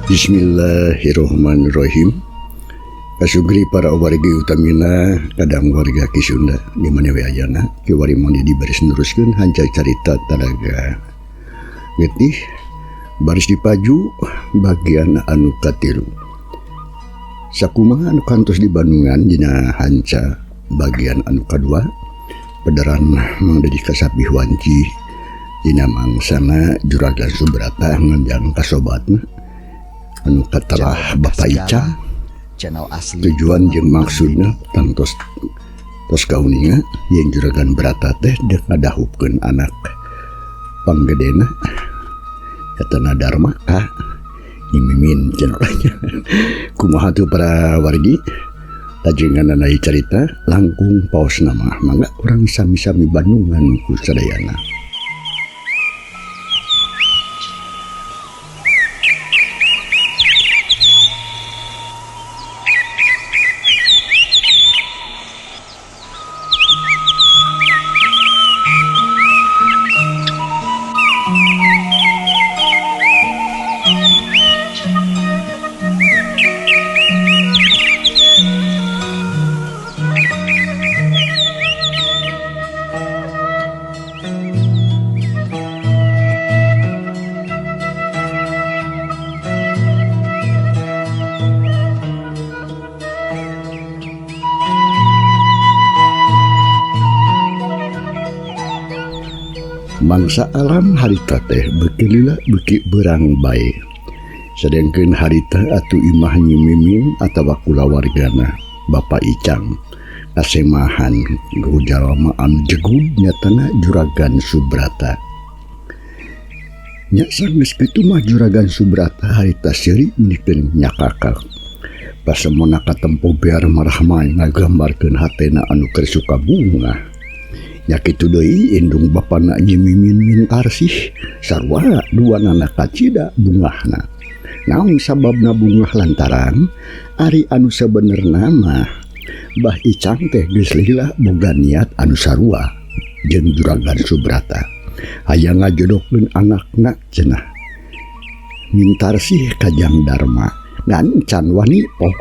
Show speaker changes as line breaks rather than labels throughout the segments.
Bismillahirrahmanirrahim. Kasugri para wargi utamina kadang warga Ki Sunda di mana we ayana kiwari mandi dibaris neruskeun hanca carita talaga getih baris dipaju bagian anu katilu. Sakumaha anu kantos di Bandungan dina hanca bagian anu kadua pederan Mang Dedi Kasapih wanci dina mangsana Juragan Subrata nganjang kasobatna anu katelah Bapak Ica.
Channel asli
Tujuan jeung maksudna tangtos tos kauninga yen Juragan Brata teh dek ngadahupkeun anak panggedena katana Dharma ka Nyi Mimin cenah. Kumaha tuh para wargi tajenganana carita langkung paos nama mangga urang sami-sami Bandungan ku sadayana. Mangsa alam harita teh beuki lila beuki beurang bae. Sedengkeun harita atuh imah Nyi Mimin atawa kulawargana Bapak Icang kasemahan ku jalma anu jegug nyatana Juragan Subrata. Nya sanggeus kitu mah Juragan Subrata harita seuri meuikeun nyakakak. Pasemona katempo bear marahmai ngagambarkeun hatena anu keur suka bungah. Nya kitu deui indung bapana Nyi Mimin Mintarsih sarua duanana kacida bungahna. Naon sababna bungah lantaran ari anu sabenerna mah Bah Icang teh geus lila boga niat anu sarua jeung Juragan Subrata. Hayang ngajodohkeun anakna cenah Mintarsih ka Jang Dharma ngan can wani pok.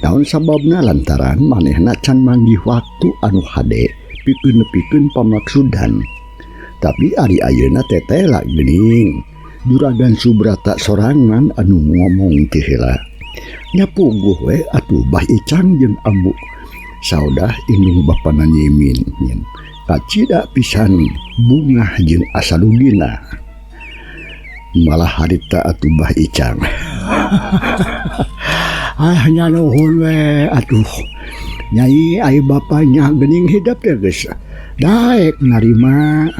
Naon sababna lantaran manehna can manggih waktu anu hade pikeun nepikeun pamaksudan. Tapi ari ayeuna teh tela geuning Juragan Subrata sorangan anu ngomong teh heula. Nya puguh we atuh Bah Icang jeung Ambu Saudah indung bapana Nyi Mimin kacida pisan bungah jeung asalugina. Malah harita atuh Bah Icang. Ah nya nuhun we atuh. Nyai ai bapanya geuning hidep teh geus daek narima.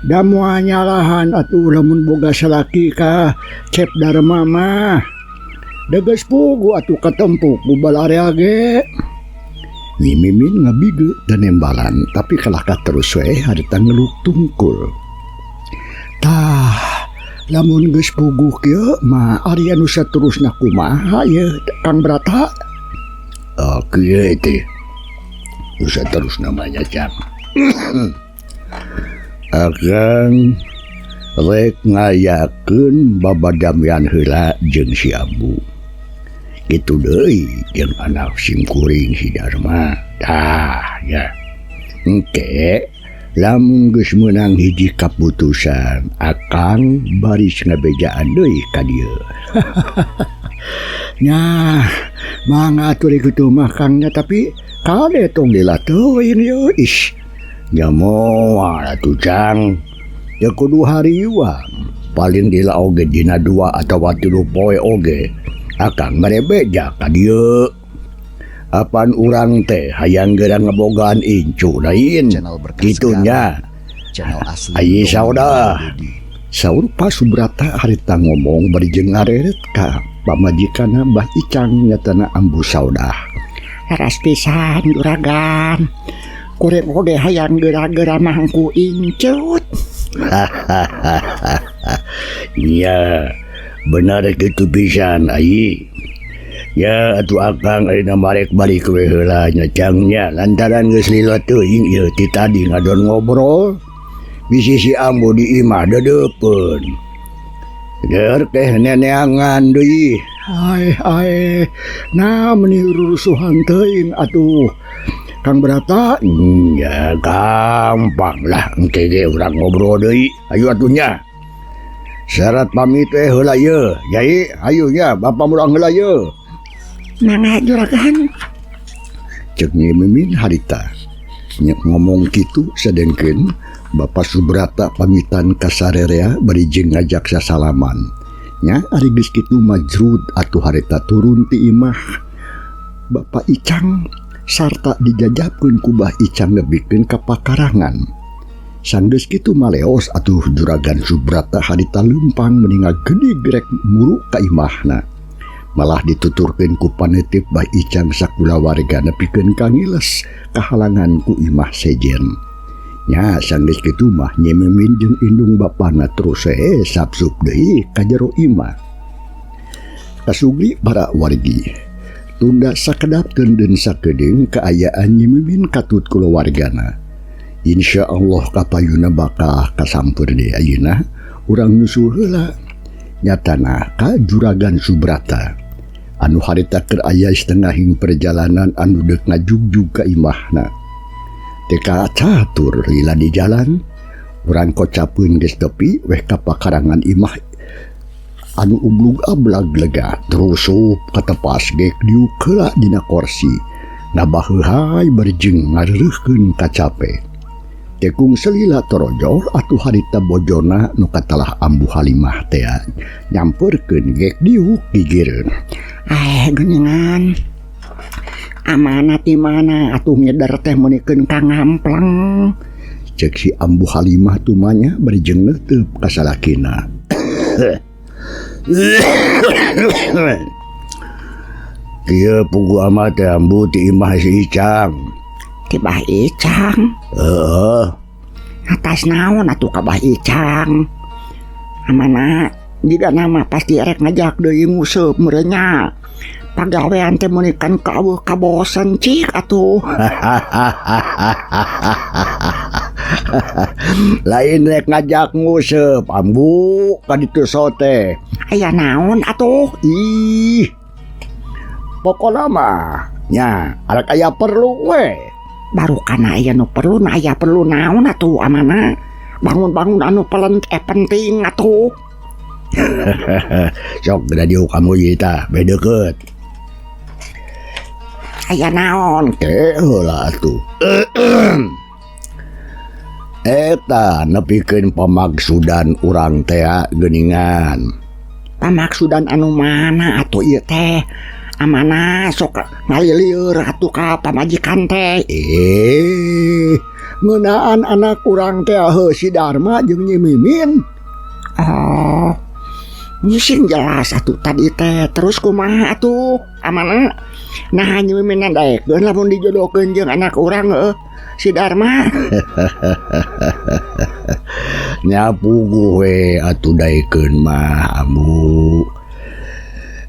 Da moal nyalahan atuh lamun boga salaki ka Cep Dharma mah. Da geus puguh atuh katempuk ku balarea ge. Nyi Mimin ngabige teu nembalan tapi kalahka terus we harita ngeluk tungkul. Tah lamun geus puguh kieu mah ari anu saterusna kumaha ieu Kang Brata? Oh, kieu teh. Nu saterusna mah nya Cang. Akang rek ngayakeun babadamian heula jeung si Ambu. Kitu deui jeung anak simkuring si Dharma. Tah nya. Engke lamun geus meunang hiji kaputusan, akang baris ngabejaan deui ka dieu. Nya, mangga atuh kitu mah Kang nya, tapi kade tong lila teuing ieu ish. Nya moal atuh Cang. Ya kudu hariwang. Paling lila oge dina 2 atawa 3 poe oge. Akang mere beja ka dieu. Apan urang teh hayang geura ngebogaan incu lain.
Channel berkas
Kitu nya.
Channel asli
Ayi
Dongeng
saudah.
Dedi.
Saur Pak Subrata harita ngomong bari jeung ngareret ka pamajikanna Bah Icang nyatana Ambu Saudah.
Leres pisan Juragan. Kuring oge hayang geura-geura mangku incut.
Nya, benar kitu pisan ayi. Ya atuh akang ayeuna marek balik we heula nya Cang nya lantaran geus lila teuing ieu ti tadi ngadon ngobrol. Bisi si Ambu di imah dedeupeun. Der teh neneangan deui. Ai ai nah meni rurusuhan teuing atuh. Kang Brata ya gampang lah engke ge urang ngobrol deui. Ayo atuh nya. Syarat pamit teh heula ye. Yai ayo nya bapa murang heula ye.
Mangga juragan.
Cek Nyi Mimin harita. Nya ngomong kitu sedengkeun Bapak Subrata pamitan ka sarerea bari jeung ngajak sasalaman. Nya ari geus kitu majrud atuh harita turun ti imah. Bapak Icang sarta dijajabkeun ku Bah Icang nepikeun ka pakarangan. Sanggeus kitu maleos atuh Juragan Subrata harita leumpang meni ngagedig rek muru ka imahna. Malah dituturkeun ku panitip Bah Icang sakulawarga nepikeun ka ngiles kahalangan ku imah sejen. Nya sanggeus kitu mah Nyi Mimin jeung indung bapana terus sapsup deui ka jero imah. Kasugri para wargi. Tunda sakedap keundeun sakedeung kaayaan Nyi Mimin katut kulawargana. Insya Allah kapayuna bakal kasampeur deui ayeuna urang nyusul heula. Nyatana ka Juragan Subrata anu harita keur aya setengahing perjalanan anu deuk ngajugjug ka imahna. Teka catur lila di jalan, urang kocapeun geus tepi weh ka pakarangan imah anu ublug ablag lega terusup katepas gek diuk heula dina korsi ngabaheuhay berjeng ngareureurkeun kacape. Tekung selila torojol atuh harita bojona nu katalah Ambu Halimah tea nyamperkeun gek diuk gigireun.
Geuningan amanat di mana atuh nyeder teh meunikeun ka ngamplang.
Cek si Ambu Halimah tumanya bari jeung neuteup ka salakina. Kieu pugu amat teh Ambu ti imah si Icang.
Ti Bah Icang?
Heeh.
Atas naon atuh ka Bah Icang? Amana jiga nama pasti rek ngajak deui nguseup meureun nya. Pagawean teh meunikan kaweuh kabosen cik atuh.
Lain rek ngajak nguseup Ambu ka ditu sote.
Aya naon atuh?
Ih. Pokona mah nya arek aya perlu we.
Baru kana aya nu perlu, na aya perlu naon atuh amana. Bangun-bangun anu penting atuh.
Sok geura diuk kamu ieu tah, be deukeut.
Aya naon?
Heula atuh. Eta nepikeun pamaksudan urang tea geuningan.
Pamaksudan anu mana atuh ieu teh? Amana sok ngalilieur atuh ka pamajikan teh.
Ngeunaan anak urang teh heuh si Darma jeung Nyi Mimin.
Oh. Sing jelas atuh tadi teh. Terus kumaha atuh? Amana nah Nyi Mimin daekeun lamun dijodohkeun jeung anak urang heuh si Darma.
Nya puguh we atuh daekeun mah Ambu.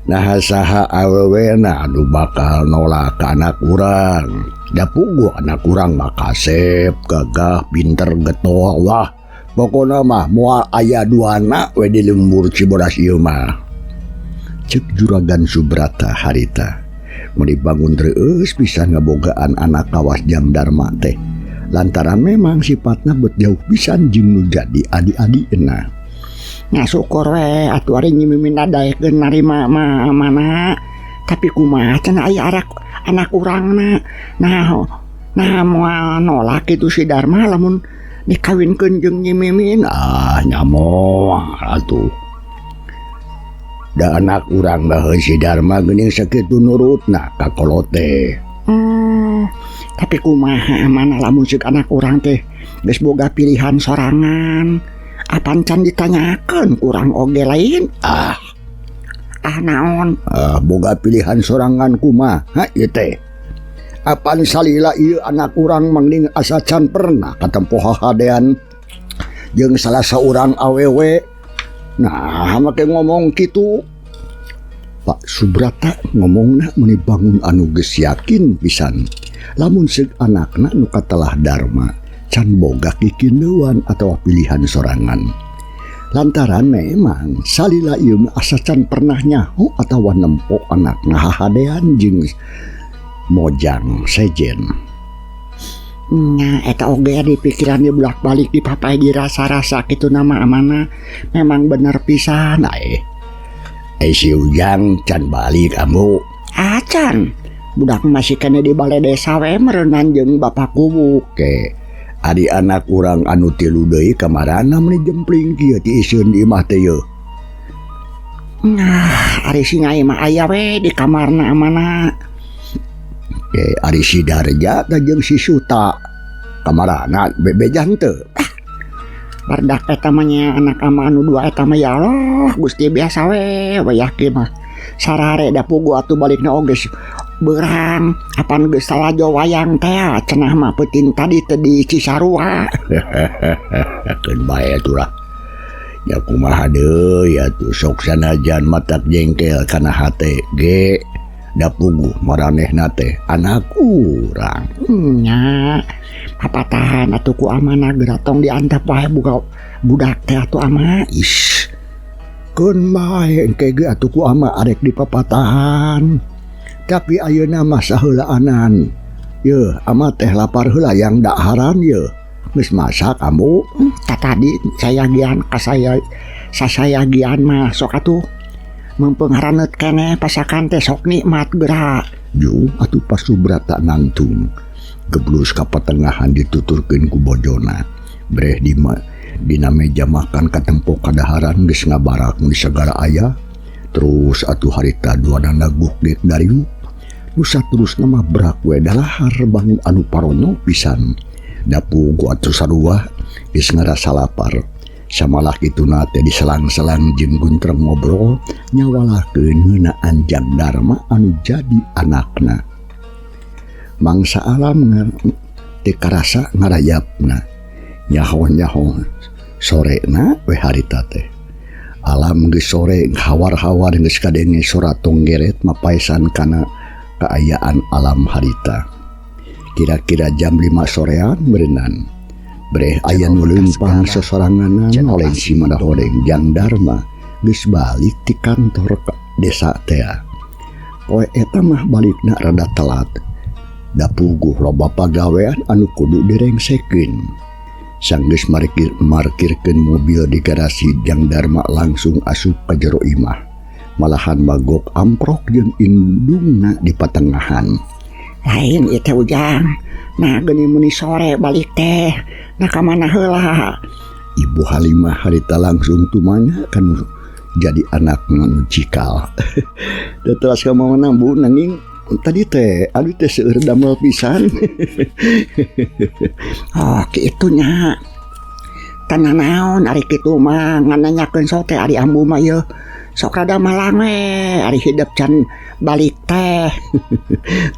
Nah saha awewena anu bakal nolak ka anak urang. Da puguh anak urang mah kasep, gagah, pinter, getol, wah. Pokona mah moal aya duana we di lembur Cibodas ieu mah. Cek Juragan Subrata harita. Mun dibangun reueus pisan ngabogaan anak kawas jang Darma teh. Lantaran memang sifatna bet jauh pisan jeung nu jadi adi-adina.
Nya syukur we atuh ari Nyi Mimin daekeun narima mah mana. Tapi kumaha cenah aya arak anak urangna. Nah moal nolak kitu si Darma lamun dikawinkeun jeung Nyi Mimin.
Ah nyamoal atuh. Da anak urang mah si Darma geuning sakitu nurutna ka kolot teh.
Tapi kumaha mana lamun ceuk anak urang teh geus boga pilihan sorangan. Apan can ditanyakeun kurang oge lain?
Ah.
Ah naon?
Ah, boga pilihan sorangan kumaha ieu teh? Apan salila ieu anak urang mangning asa can pernah katempo hahadean jeung salah saurang awewe. Nah, make ngomong kitu. Pak Subrata ngomongna meuni bangun anu geus yakin pisan. Lamun seuk anakna nu katelah Darma can boga kikineuan atawa pilihan sorangan. Lantaran memang salila ieu mah asa can pernah nyaho atawa nempo anak ngahahadean jeung mojang sejen.
Nya eta oge di pikiran di bolak-balik dipapai dirasa-rasa kitu nama amana memang bener pisan.
Si Ujang can balik ambu.
Acan. Budak masih kene di balai desa we meureunan jeung bapak kubu.
Oke. Ari anak urang anu tilu deui kamarana meuni jempling kieu ti iseun di imah teh yeuh.
Nah, ari si Nyai mah aya we di kamarna amana.
Oke, ari si Darja teh jeung si Suta kamarana bebeja henteu.
Ah, bardak eta mah nya anak ama anu dua eta mah ya Allah, Gusti biasa we wayah kieu mah. Sarare da pugu atuh balikna oge beurang, apan geus salajo wayang teh cenah mah peuting tadi teh di Cisarua.
Keun bae atuh lah. Ya kumaha deui atuh sok sanajan matak jengkel kana hate ge da puguh maranehna teh anak urang.
Nya papatahan atuh ku amana geura tong diantep wae buka budak teh atuh ama.
Ish. Keun bae engke ge atuh ku ama arek dipapatahan. Tapi ayeuna mah saheulaanan. Yeuh, ama teh lapar heula yang daharan yeuh. Geus masak ambu.
Tadi sayagian ka saya sasayagian mah sok atuh mempengharaneut keneh pasakan teh sok nikmat geura.
Jung atuh pasubrata nangtung. Geblus ka patengahan dituturkeun ku bojona. Breh di dina meja makan katempo kadaharan geus ngabarak mun sagala aya. Terus atuh harita duanana gukdek dariuk. Nu saterusna mah brak we dalahar bangun anu paronyo pisan. Da pugu atuh sarua geus ngarasa lapar. Samalah kituna teh diselang-selang jeung guntreng ngobrol nyawalakeun ngeunaan Jang Darma anu jadi anakna. Mangsa alam teu karasa ngarayapna. Nyaho-nyaho sorena we harita teh. Alam geus sore hawar-hawar geus kadenge sora tonggeret mapaesan kana kaayaan alam harita. Kira-kira jam 5 sorean berenang. Breh aya nu leumpang sosoranganan oleh si Madahoreng Jang Darma geus balik ti kantor ka desa tea. Poe eta mah balikna rada telat. Da puguh loba pagawean anu kudu direngsekeun. Sanggeus markirkeun mobil di garasi, Jang Darma langsung asup ka jero imah. Malahan magok amprok jeung indungna di patengahan.
Lain ieu teh Ujang. Nah geuning muni sore balik teh. Nah ka mana heula?
Ibu Halimah harita langsung tumanya kan jadi anak nu cikal. Da teras ka mana Bu nanging tadi teh anu teh seueur damel pisan.
Oh kitu nya. Tanah naon ari kitu mah ngan nanyakeun sote ari ambu mah ieu. Sok rada malang we ari hidep can balik teh.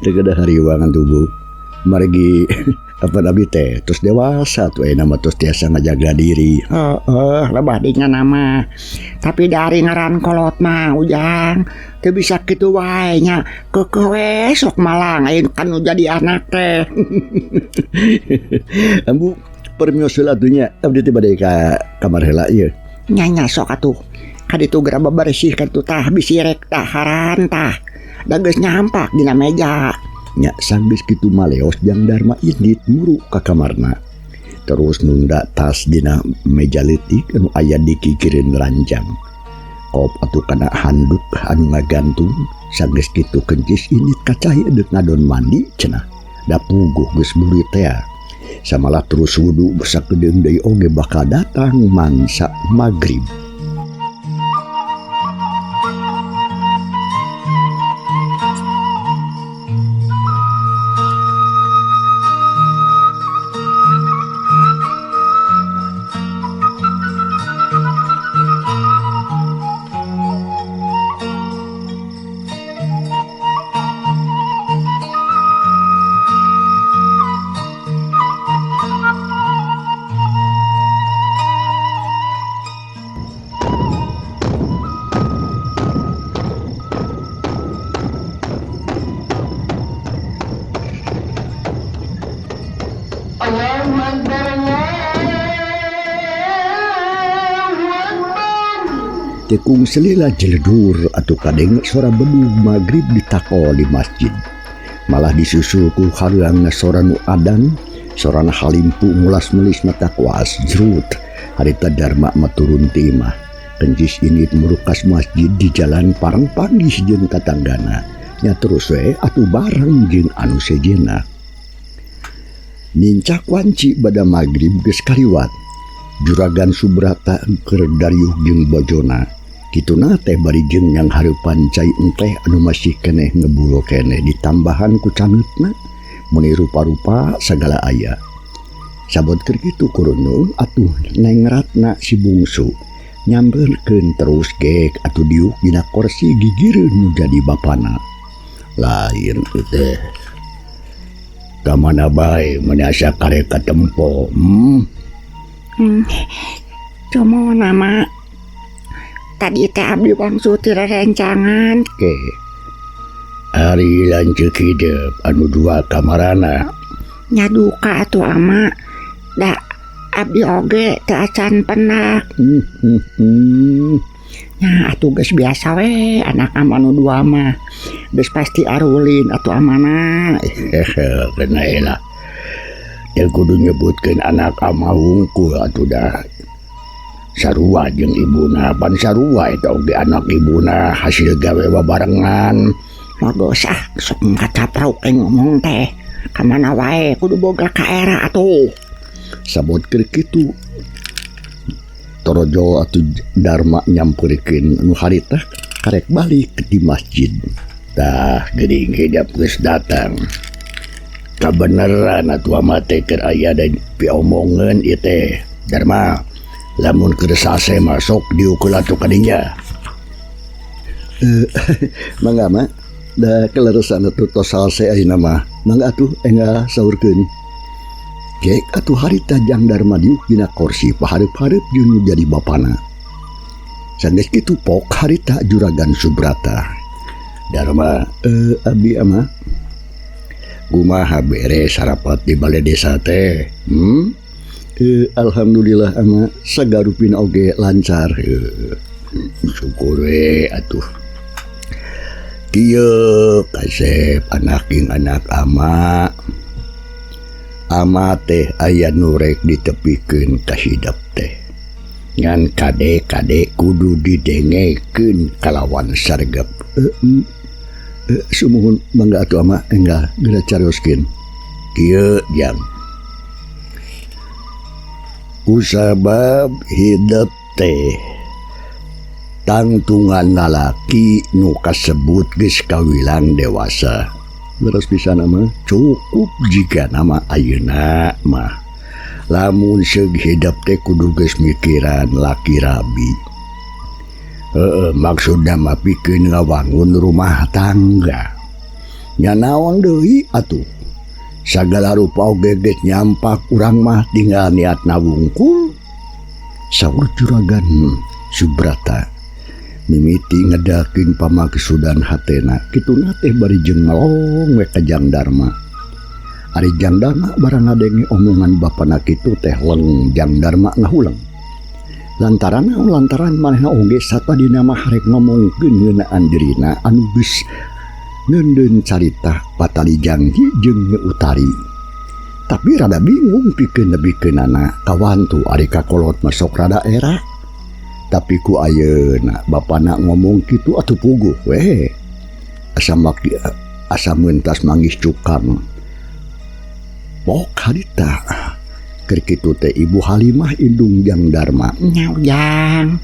Teu kedah hariwangan tuh Bu. Margi apa abdi teh terus dewasa tuh ayeuna mah terus tiasa ngajaga diri.
Heeh, lebah dinya nama. Tapi dari ngaran kolot mah Ujang teu bisa kitu wae nya. Keukeuh we sok malang ayeuna kan nu jadi anak teh.
Ambu permios heula atuh nya abdi teh bade ka kamar heula ieu.
Nya nya sok atuh. Kaditu geura bebersih kaditu tah bisi rek daharan tah. Da geus nyampak dina meja.
Nya sanggeus kitu maleos Jang Darma indit muru ka kamarna. Terus nunda tas dina meja leutik anu aya di kikireun ranjang. Kop atuh kana handuk anu ngagantung sanggeus kitu kencis indit ka cai deuk ngadon mandi cenah. Da puguh geus burit tea. Samalah terus wudu sakedeung deui oge bakal datang mangsa magrib. Teu kung selila jeledur atuh kadenge sora bedug magrib ditakol di masjid. Malah disusul ku hareangna sora nu adan, sorana halimpu mulas melis mata kuas jrut. Harita Darma mah turun ti imah. Kencis indit murukas masjid di jalan pareng panggih jeung tatanggana. Nya terus we atuh bareng jeung anu sejenna. Nincak wanci bada magrib geus kaliwat. Juragan Subrata keur dariuh jeung bojona. Kituna teh bari jeung nyanghareupan cai enteh anu masih keneh ngebul keneh ditambahan ku cangeutna meuni rupa-rupa sagala aya. Sabot keur kitu kurunung atuh Neng Ratna si bungsu nyampeurkeun terus gek atuh diuk dina korsi gigireun nu jadi bapana. Lain teh. Ka mana bae meuni asa karek katempo.
Komo nama tadi teh abdi wangsul ti rerencangan.
Ke. Ari lanceuk hidep anu dua kamarana.
Nya duka atuh ama. Da abdi oge teu acan penak. Nya atuh geus biasa we anak ama nu dua mah. Geus pasti arulin atuh amana.
Hehe, kena lah. Teu kudu nyebutkeun anak ama wungkul atuh dah. Sarua jeung ibuna, pan sarua eta oge anak ibuna hasil gawe babarengan.
Bagus ah, sok ngacapruk ngomong teh. Kamana wae kudu boga kaera atuh.
Sabot keur kitu. Torojo atuh Darma nyamperkeun nu harita karek balik di masjid. Tah geuning hidep geus datang. Kabeneran atuh ama teh keur aya da piomongeun ieu teh. Darma, lamun keur sase masuk diukul atuh kadinya. Mangga ma, da kaleresan atuh tos salse ayeuna mah. Mangga atuh enggal saurkeun. Gek atuh harita Jang Darma diuk dina korsi pahareup-hareup jeung nu jadi bapana. Sanggeus kitu pok harita Juragan Subrata. Darma, abdi ama kumaha beres sarapat di balai desa teh? Alhamdulillah ama sagarupina oge lancar. Syukur we atuh. Kieu kasep anak jeung anak ama. Ama teh aya nu rek ditepikeun ka hidep teh. Ngan kade-kade kudu didengekeun kalawan sargep. Sumuhun mangga atuh ama enggal geura carioskeun. Kieu jang. Kusabab hidep teh tangtungan lalaki nu kasebut geus kawilang dewasa. Leres pisan ama cukup jika nama ayeuna mah. Lamun seug hidep teh kudu geus mikiran laki rabi. Heeh, maksudna mah pikeun ngawangun rumah tangga. Nya naon deui atuh? Sagala rupa oge geus nyampak urang mah tinggal niatna wungkul. Saur Juragan Subrata mimiti ngedakeun pamaksudan hatena kituna teh bari jeung melong we ka Jang Darma. Ari Jang Darma barang ngadenge omongan bapana kitu teh leng Jang Darma ngahuleng. Lantaran naon? Lantaran manehna oge satadina mah rek ngomongkeun ngeunaan dirina anu geus neundeun carita patali janji jeung Nyi Utari. Tapi rada bingung pikeun nebikeunana kawantu ari kakolot mah sok rada era. Tapi ku ayeuna bapana ngomong kitu atuh puguh we. Asa maki, asa mentas manggis cukang. Pok harita. Keur kitu teh Ibu Halimah indung Jang Darma.
Nya Ujang.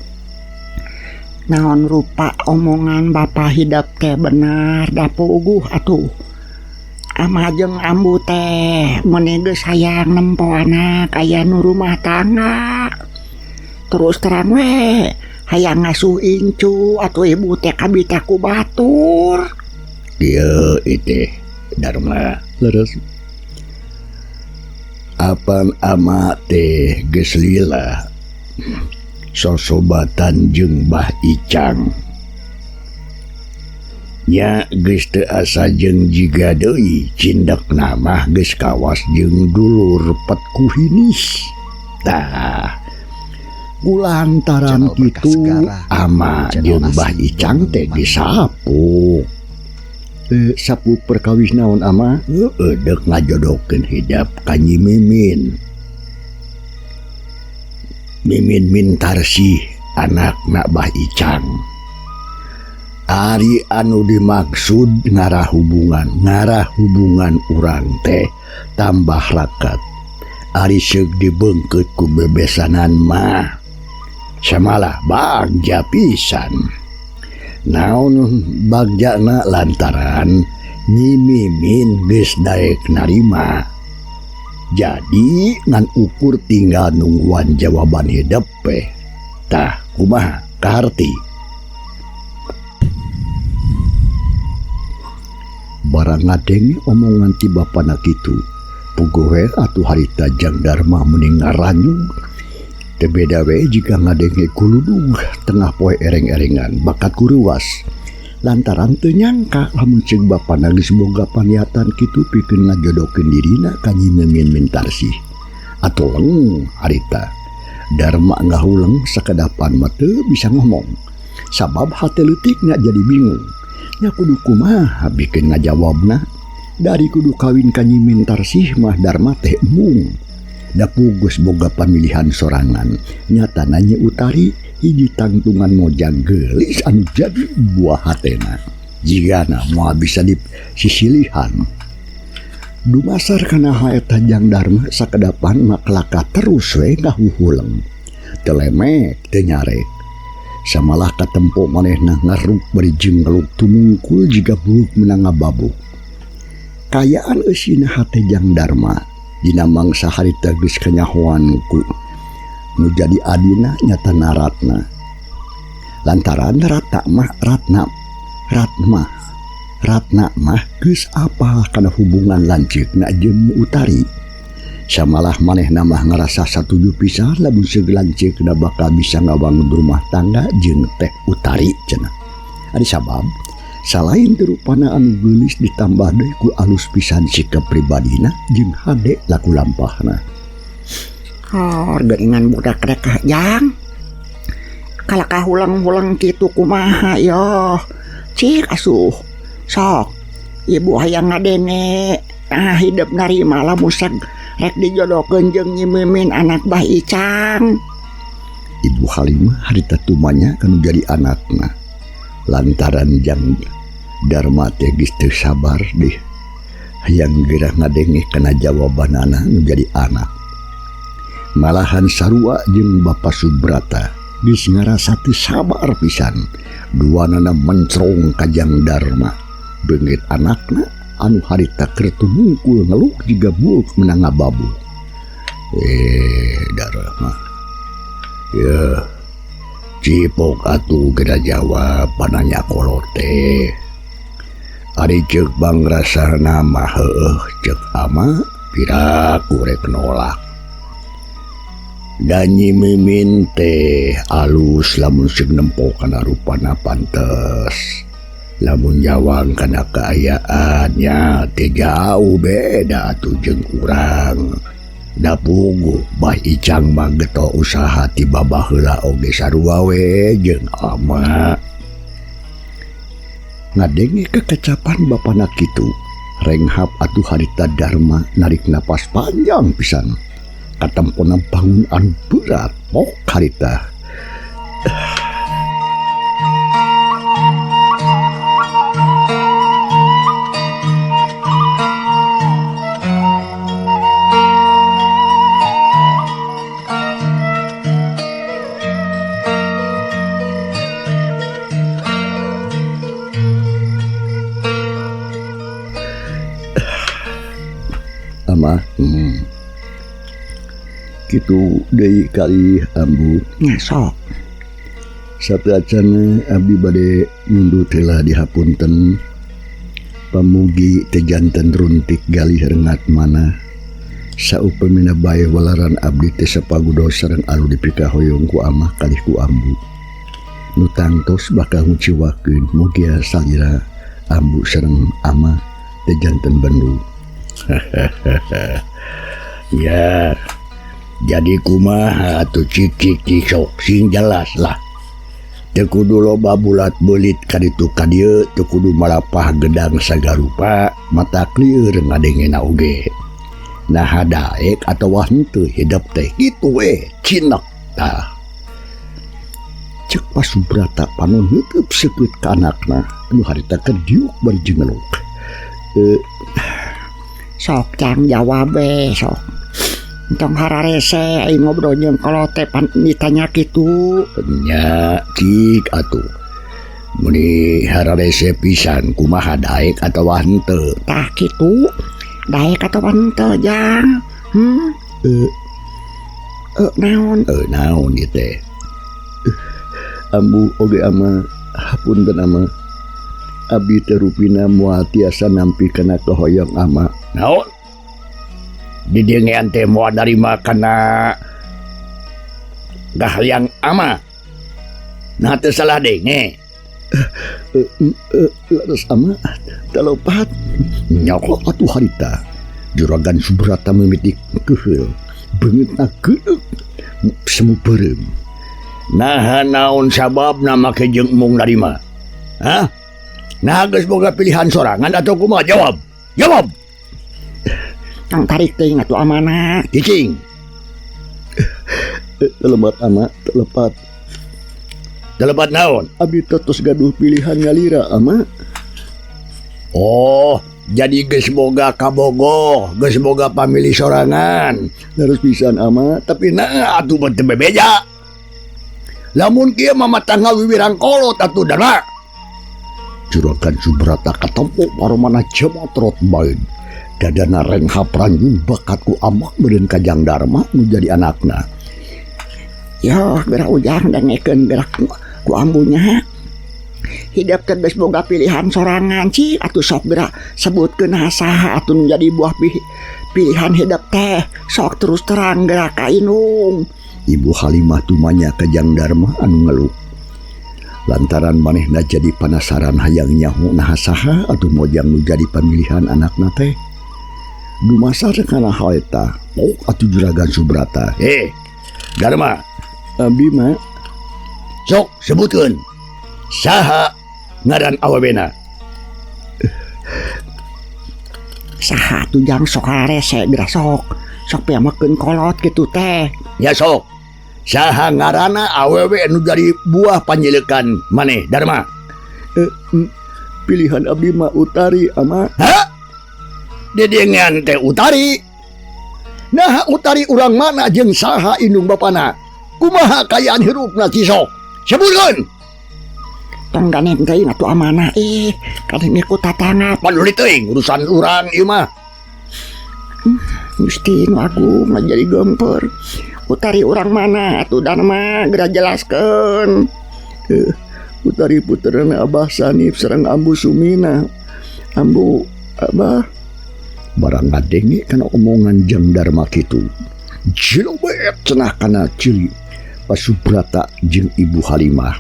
Naon rupa omongan bapa hidep teh benar da puguh atuh. Ama jeung ambu teh meuni geus hayang nempo anak aya nu rumah tangga. Terus terang we hayang ngasuh incu atuh ibu teh kabita ku batur.
Ieu teh Darma. Leres. Apan ama teh geus lila sosobatan jeung Bah Icang. Nya geus teu asa jeung jiga deui cindekna mah geus kawas jeung dulur pet kuhinis. Tah. Kulantaran
Channel Berkah
kitu
Segara.
ama
Channel
jeung Bah
asli
Icang teh
Bang.
disapuk. Sapuk perkawis naon ama? Heeh, deuk ngajodohkeun hidep ka Nyi Mimin. Mimin Mintarsih anakna Bah Icang. Ari anu dimaksud ngarah hubungan urang teh tambah rakat. Ari seug dibeungkeut ku bebesanan mah samalah bagja pisan. Naon bagjana lantaran Nyi Mimin geus daek narima. Jadi ngan ukur tinggal nungguan jawaban hidep teh. Tah kumaha kaharti? Barang ngadenge omongan ti bapana kitu, puguh we atuh harita Jang Darma meni ngaranyug. Teu beda we jika ngadenge kuludug tengah poe ereng-erengan bakat kuruas. Lantaran teu nyangka lamun ceuk bapana geus boga paniatan kitu pikeun ngajodohkeun dirina ka Nyi Mimin Mintarsih. Atuh leng harita Darma ngahuleng sakedapan mah teu bisa ngomong. Sabab hate leutikna jadi bingung. Nya kudu kumaha bikin ngajawabna? Dari kudu kawin ka Nyi Mintarsih mah Darma teh embung. Da pugus boga pamilihan sorangan. Nyatana Nyi Utari hiji tangtungan mojang geulis anu jadi buah hatena. Jigana moal bisa disisilihan. Dumasar kana haeta Jang Darma sakedapan mah kelaka terus we ngahuhuleng. Teu lemek teu nyarek. Samalah katempo manehna ngaruk bari jeung ngeluk tumungkul jiga buuk meunang ngababuk. Kayaan eusina hate Jang Darma dina mangsa harita geus kanyahoan ku nu jadi adina nyata Ratna. Lantaran Ratna mah geus apal kana hubungan lanceukna jeung Nyi Utari. Samalah manehna mah ngarasa satuju pisan lamun seug lanceukna bakal bisa ngabangun rumah tangga jeung Teh Utari cenah. Ari sabab salain teu rupana anu geulis ditambah deui ku alus pisan sikap pribadina jeung hade laku lampahna.
Oh, geuningan budak rek Jang. Kalakah hulang-hulang kitu kumaha yo. Cik asuh. Sok ibu hayang ngadenge. Ah hidup narima lamun seg rek dijodohkeun jeung Nyi Mimin anak Bah Icang.
Ibu Halimah harita tumanya kanu jadi anakna. Lantaran Jang Darma teh geus teu sabar deh. Hayang geura ngadenge kana jawabanana nu jadi anak. Malahan sarua jeung Bapa Subrata geus ngarasa teu sabar pisan. Duanana mencrong ka Jang Darma. Beungeut anakna anu harita keur tumungkul ngeluh jiga buuk meunang ngababu. Darma. Yeuh. Cipok atuh geura jawab pananya kolot teh. Ari ceuk bangrasana mah heueuh ceuk ama piraku rek nolak. Da Nyi Mimin teh alus lamun seug nempo kana rupana pantes. Lamun jawang kana kaayaannya teh jauh beda atuh jeung urang. Da puguh Bah Icang mah geto usaha ti babaheula oge sarua we jeung ama. Ngadenge kekecapan bapana kitu, renghap atuh harita Darma narik napas panjang pisan. Katempona bangun anu berat pok harita. Ama, Kitu deui kali ambu.
Nya sok.
Sateuacanna abdi bade ngundut heula dihapunten. Pamugi teu janten runtik galih rengat manah. Saupamina bae walaran abdi teh sapagudo sareng anu dipikahoyong ku amah kalih ku ambu. Nu tangtos bakal nguciwakeun mugia salira ambu sareng amah teh janten bendu. Ya, Jadi kumaha atuh cik cik cik sok sing jelas lah. Teu kudu loba bulat beulit ka ditu ka dieu, teu kudu malapah gedang sagarupa, mata klieur ngadengena oge. Naha daek atawa henteu hidep teh kitu we cinek tah. Cek Pasubrata panon neuteub seukeut ka anakna anu harita keur diuk bari jeung ngeluk.
Sok Jang jawab we sok. Entong hararese aing ngobrol jeung kolot teh pan ditanya kitu.
Nya cik atuh. Meni hararese pisan kumaha daek atawa henteu.
Tah kitu. Daek atawa henteu Jang? Naon?
Naon ieu teh? Ambu oge ama hapunten ama. Abdi teh rupina moal tiasa nampi kana kahoyong ama. Naon? Didengean teh moal narima kana kahayang ama. Nah teu salah denge. Leres ama talopat. Nyokok atuh harita. Juragan Subrata mimiti keheul. Beungeutna geueuk semu beureum. Naha naon sababna make jeung embung narima? Hah? Nah geus boga pilihan sorangan atau kumaha? Jawab. Jawab.
Tong tarik teuing atuh amana.
Cicing. Telepat ama, telepat. Telepat naon? Abdi teh tos gaduh pilihan ngalira ama. Oh, jadi geus boga kabogoh, geus boga pamilih sorangan. Leres pisan ama, tapi nah atuh mah teu bebeja. Lamun kieu mah matang ngawiwirang kolot atuh Dharma. Juragan Subrata katempo paromana jemotrot bae. Dadana renghap ranjung bakat ku amak meureun ka Jang Dharma nu jadi anakna.
Yo, gerak ujang dengekeun gerak ku ambunya. Hidup teh geus boga pilihan sorangan cik atuh sok gerak sebutkeun saha atuh nu jadi buah pilihan hidup teh sok terus terang gerak ka indung.
Ibu Halimah tumanya ka Jang Dharma anu ngeluk. Lantaran manehna jadi panasaran hayang nyaho naha saha atuh mojang nu jadi pamilihan anakna teh. Dumasar kana hal eta, pok atuh Juragan Subrata. Dharma, abdi mah sok sebutkeun saha ngaran awewena.
Saha atuh Jang sok harese geura sok. Sok piamakeun kolot kitu teh.
Ya sok. Saha ngaranna awewe nu jadi buah panjelekan maneh Dharma? Pilihan abdi mah Utari ama. Hah? Dedengean teh Utari. Naha Utari urang mana jeung saha indung bapana? Kumaha kaayaan hirupna cisok? Sebutkeun.
Tong ganeng teuing atuh amana ih, kadenge ku tatangga.
Paduli teuing urusan urang ieu mah.
Gusti nu agung jadi gempeur. Utari urang mana atuh Dharma geura jelaskeun.
Utari puterana Abah Sanip sareng Ambu Sumina. Ambu Abah barang ngadenge kana omongan Jang Dharma kitu. Jilobet cenah kana ciri Pasubrata jeung Ibu Halimah.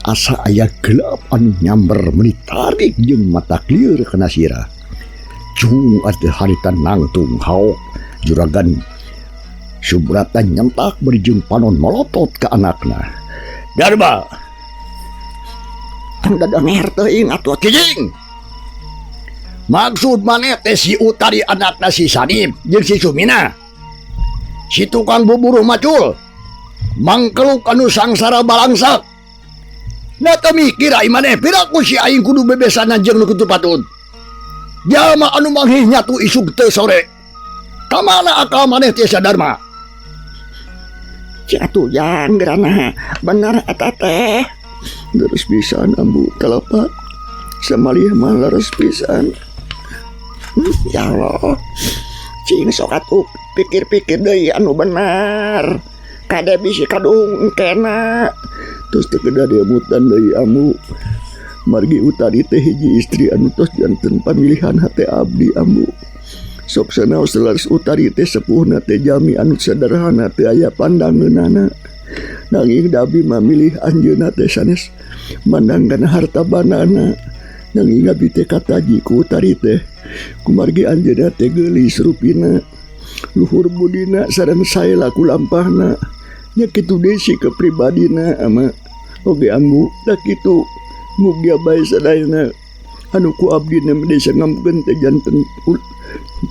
Asa aya gelap anu nyamber meuni tarik jeung mata lieur kana sirah. Cung atuh harita nangtung haok Juragan Subrata nyentak bari jeung panon molotot ka anakna. Dharma,
tong dadenger teuing atuh
cicing. Maksud maneh teh si Utari anakna si Sanip jeung si Sumina. Si tukang buburuh macul. Mangkeluk anu sangsara balangsak. Nah teu mikir ai maneh piraku si aing kudu bebesanan jeung nu kitu patut. Jalma anu manghih nyatu isuk teu sore. Kamana akal maneh teh Dharma?
Cik atuh Jang geurana bener eta teh.
Leres pisan ambu telepat. Samalih mah leres pisan.
Ya Allah. Cing sok atuh pikir-pikir deui anu bener. Kade bisi kadung kena.
Terus teu kedah diemutan deui ambu. Margi Utari teh hiji istri anu tos janten pamilihan hate abdi ambu. Sok sanaos leres Utari teh sepuhna teh jami anu sederhana teu aya pandangeunana. Nanging da abdi mah milih anjeunna teh sanes mandang kana harta banana. Nanging abdi teh kataji ku Utari teh. Kumargi anjeunna teh geulis rupina. Luhur budina sareng sae laku lampahna. Nya kitu deui sikap pribadina ama oge ambu da kitu mugia bae sadayana anu ku abdi na desa ngamkeun teh janten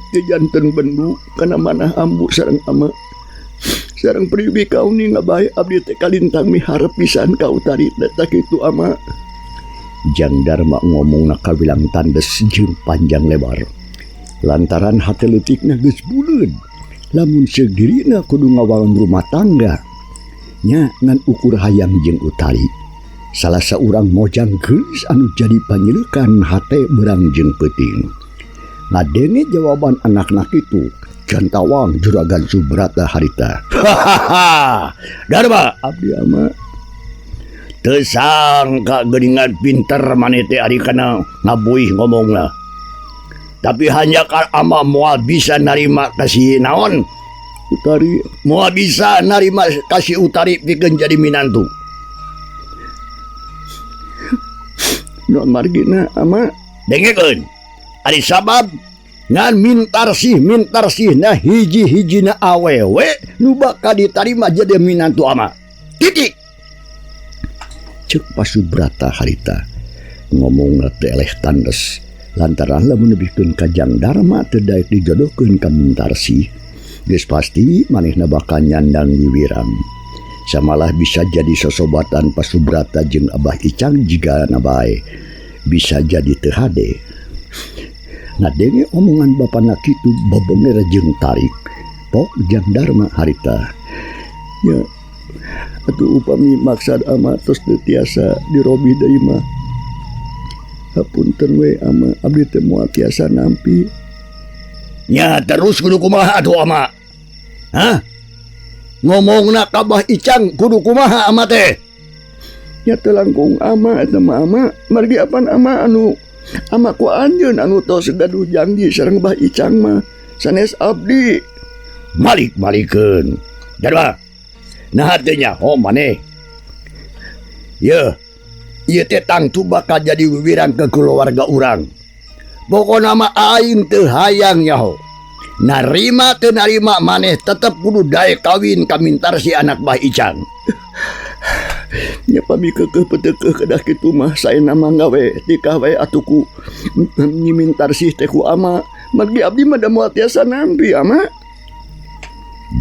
teh janten bendu kana manah ambu sareng ama sareng priwi kauni ngabae abdi teh kalintang miharep pisan ka Utari teh kitu ama. Jang Darma ngomongna kawilang tandes jeung panjang lebar lantaran hate leutikna geus buleud lamun seug dirina kudu ngawangun rumah tangga nya ngan ukur hayang jeung Utari salah saurang mojang geulis anu jadi panyileukan hate berang jeung peuting. Ngadenge jawaban anakna kitu jantawang Juragan Subrata harita. Hahaha, Darma abdi ama teu sangka geuningan pinter maneh teh ari kana ngabuih ngomongna. Tapi hanya ka ama moal bisa narima kasih naon Utari, moal bisa narima kasih Utari pikeun jadi minantu. Non margina ama dengekeun. Ari sabab ngan mintarsih na hiji-hijina awewe nu bakal ditarima jadi minantu ama. Titik. Ceuk Pasubrata harita ngomongna teh eleh tandes lantaran lamun nebihkeun ka Jang Darma teu daek dijodohkeun ka Mintarsih geus pasti manehna bakal nyandang wiwirang. Samalah bisa jadi sosobatan Pasubrata jeung Abah Icang jigana bae bisa jadi teu hade. Ngadenge omongan bapana kitu bebenger jeung tarik pok Jang Darma harita. Ya atuh upami maksad ama tos teu tiasa dirobi deui mah. Hapunten we ama abdi teh moal tiasa nampi. Nya terus kudu kumaha atuh ama? Hah? Ngomongna ka Bah Icang kudu kumaha ama teh? Nya teu langkung ama eta mah ama margi apan ama anu ama ku anjeun anu tos gaduh janji sareng Bah Icang mah sanes abdi. Malik-malikeun. Darma. Nah teu nyaho maneh. Yeuh, ieu teh tangtu bakal jadi wiwirang ke keluarga urang. Pokona mah aing teu hayang nyaho. Narima teu narima maneh tetep kudu daek kawin ka Mintarsih anak Bah Icang. Nya pami keukeuh petekeuh kedah kitu mah saena mah gawe tikah we atuh ku Nyi Mintarsih teh ku ama. Margi abdi mah da moal tiasa nampi ama.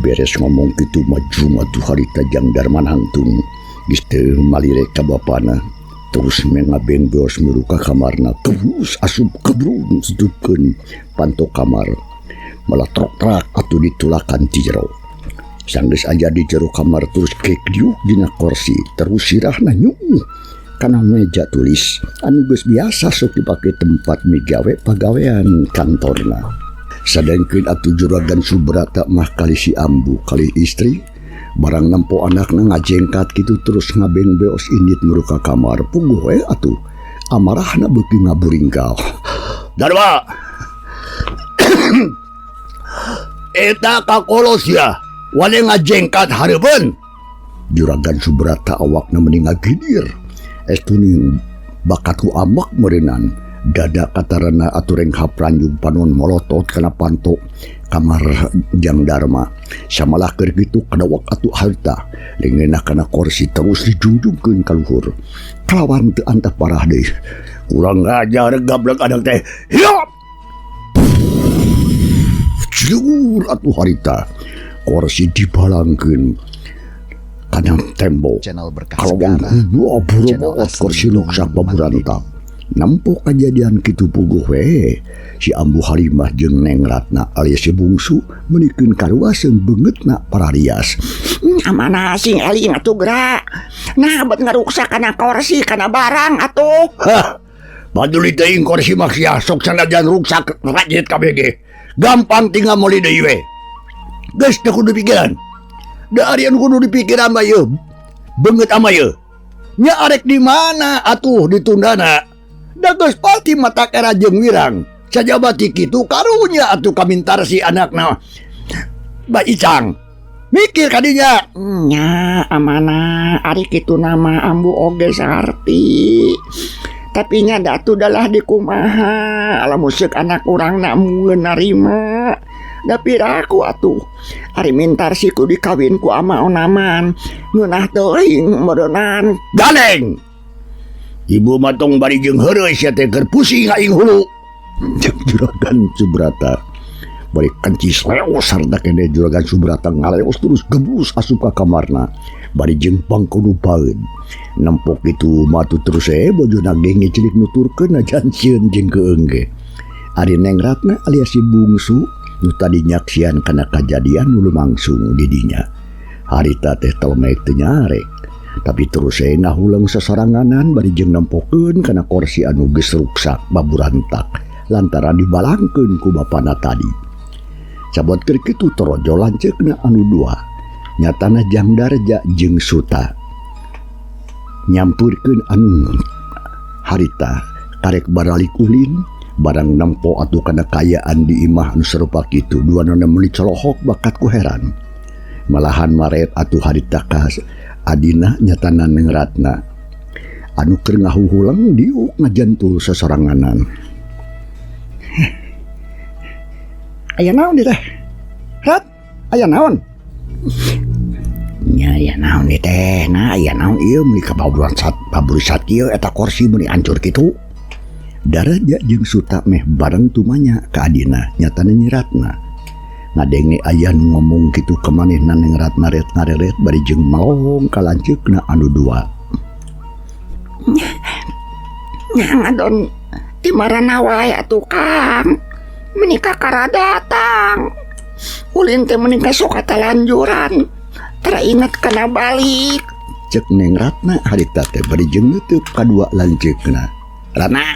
Beres ngomong kitu mah jumatuh harita Jang Darma nangtung geus teu malire ka bapana. Terus mengabeng beos milu ka kamarna terus asup kebrung tutupkeun panto kamar. Malah trok-trak atuh ditulakan ti jero. Sanggeus aja di jero kamar terus kek diuk dina kursi terus sirahna nyuuh kana meja tulis anu geus biasa sok dipake tempat migawe pagawean kantorna. Sadengkeun atuh Juragan Subrata mah kali si ambu kali istri barang nempo anakna ngajengkat kitu terus ngabeng beos indit muru ka kamar puguh we atuh amarahna beuki ngaburingkal. Darma eta kakolos ya wale ngajengkat hareupeun. Juragan Subrata awakna meni ngagidir estuning bakat ku amak meureunnan dada katarana atuh renghap ranjung panon molotot kana panto kamar Jang Darma. Samalah keur kitu kadawak atuh harta leungeunna kana kursi terus dijungjungkeun ka luhur kalawan teu antap parah deui. Kurang ngajar gablek anak teh. Hiap jur atuh harita kursi dibalangkeun kana tembok.
Channel berkah
Kalawang
segara.
hubuh
Channel
kursi
asli
ruksak
Mang
baburantak.
Deddy.
Nempo kajadian kitu puguh we si Ambu Halimah jeung Neng Ratna alias si Bungsu menikeun karuaseun beungeutna pararias.
Amana sing eling atuh gerak. Nah bet ngaruksak kana kursi kana barang atuh.
Hah, paduli teuing kursi mah sia sok sanajan ruksak rajit kabeh ge. Gampang tinggal meuli deui we. Geus teu kudu pikiran. Da ari anu kudu dipikiran mah ieu beungeut ama ieu. Nya arek di mana atuh ditundana? Da geus pasti mata era jeung wirang. Sajaba ti kitu karunya atuh kamintar si anakna Bah Icang. Mikir kadinya.
Nya amana ari kitu nama ambu oge sarti. Tapi nya da atuh dalah dikumaha. Lamun seuk anak urang na mun narima. Da piraku atuh. Ari mintar siku dikawin ku ama onaman. Ngeunah teuing meureunan.
Ganeng. Ibu mah tong bari jeung heureuy sia teh keur pusing aing hulu. Cek Juragan Subrata. Bari kencis leos harta kene Juragan Subrata ngaleos terus gebus asup ka kamarna. Bari jeung pangkudu paeun. Nempok itu matu terus bojona ge ngicilik nuturkeun najan sieun jeung keung ge. Ari Neng Ratna alias si bungsu nu tadi nyaksian kana kajadian nu lumangsung di dinya. Harita teh telemek teu nyarek. Tapi terus ngahuleng sasaranganan bari jeung nempokeun kana korsi anu geus ruksak baburantak lantaran dibalangkeun ku bapana tadi. Cabot keur kitu torojo lanceukna anu dua. Nyatana Jang Darja jeung Suta. Nyampurkeun anu harita karek baralik ulin barang nempo atuh kana kaayaan di imah anu sarupa kitu duanana meuli colohok bakat ku heran. Malahan maret atuh harita ka adina nyatana Neng Ratna anu keur ngahuhuleng diuk ngajantul sasoranganan.
Aya naon di teh? Rat, aya naon?
Nya aya naon di teh? Nah, aya naon ieu meuni kababuran sat paburisat ieu eta korsi meuni ancur kitu. Daraja jeung Suta meh bareng tumanya ka adina nyatana Nyi Ratna. Ngadenge aya nu ngomong kitu ka manehna Neng Ratna ret ngareret bari jeung melong ka lanceukna anu dua.
Nya ngadon ti marana wae atuh Kang. Meuni kakara datang. Ulin teh meuni ka sok katalanjuran. Tara inget kana balik.
Cek Neng Ratna harita teh bari jeung neuteuk kadua lanceukna. Ratna,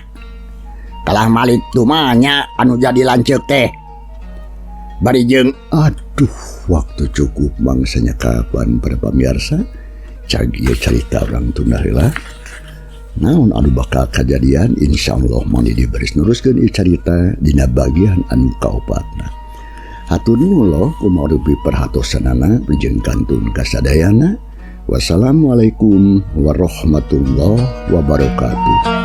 kalah malik tumanya anu jadi lanceuk teh. Bari jeung aduh waktu cukup mangsanya kapan para pamirsa. Cag ieu carita urang tunda heula. Naon anu bakal kajadian insyaallah mani diberes neruskeun ieu carita dina bagian anu kaopatna. Hatur nuhun loh kumarupi perhatosanana jeung kantun kasadayana. Wassalamualaikum warahmatullahi wabarakatuh.